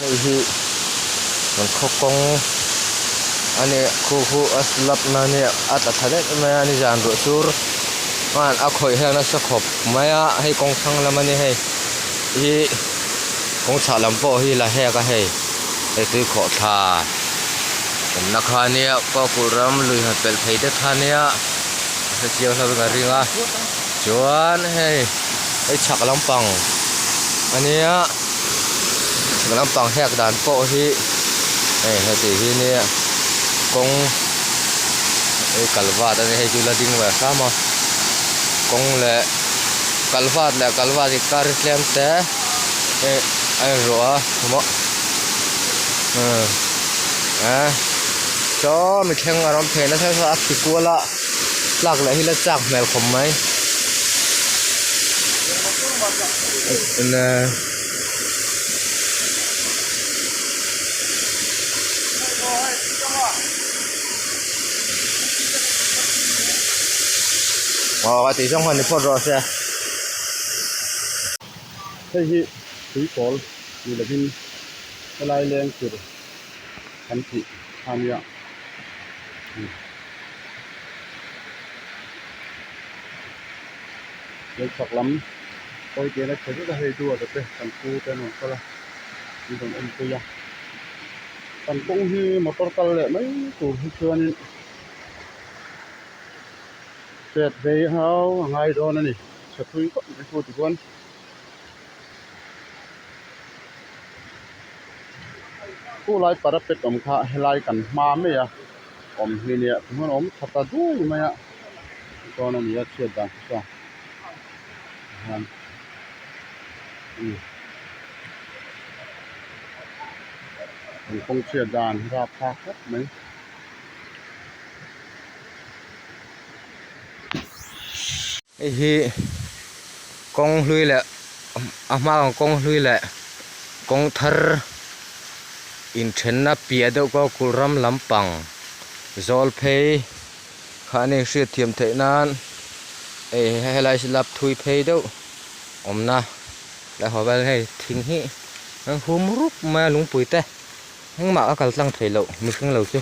Hei hi kan khaw kawng a nia khu khu a slab na ania a tla thla daih mai a nizan ruah sur khan a khawih hian nasa khawp mai a hei kawng thlang lam a nia hei ih kawng chhah lam pawh hi la hek a hei hei tui khawh thla awmna kha ania kaw kulh ram lui han pelh phei te kha ania a hre chiang hlauh in a ring a chuan hei hei chhak lampang a nia. Chhak lampang hek dan pawh hi hei heti hi nia kawng hei kalvat a nia hei chu la ding ve hram a kawng leh kalvat leh kalvat inkar hi tlem te hei a inruah a maw eh saw mi thleng a rawng phei nasa nasa a khi kual a tlak leh hi la chak hmel khawp mai. Aw a tih zawng khan ni phawt rawh se. Hei hi tui pawl ni lovin helai leng tur kan tih a nia. Lei chhak lam hawi tena chhe zet a hei duat a te kan pu te an rawn kal a an rawn enpui a kan kawng hi motor kal leh mai tur hi chuanin chet vei hau a ngai dawn a ni chhe thui khawp mai chu tichuan. Khulai parapet awm kha helai kan hma mai a awm hi nia tichuan a awm tha ta duai mai a dawn a ni a chhiat dan chu chuan hian an kawng chhiat dan hi rapthlak khawp mai. Hei hi kawng hlui leh a hma ang kawng hlui leh kawng thar inthenna piah deuh pawh kulh ram lampang zawl phei kha an inhriat thiam theih nan hei helai slab thui phei deuh awmna leh haw vel hei thing hi an hum rup mai a lungpui te engmah a kal tlang thei loh mihring lo chu.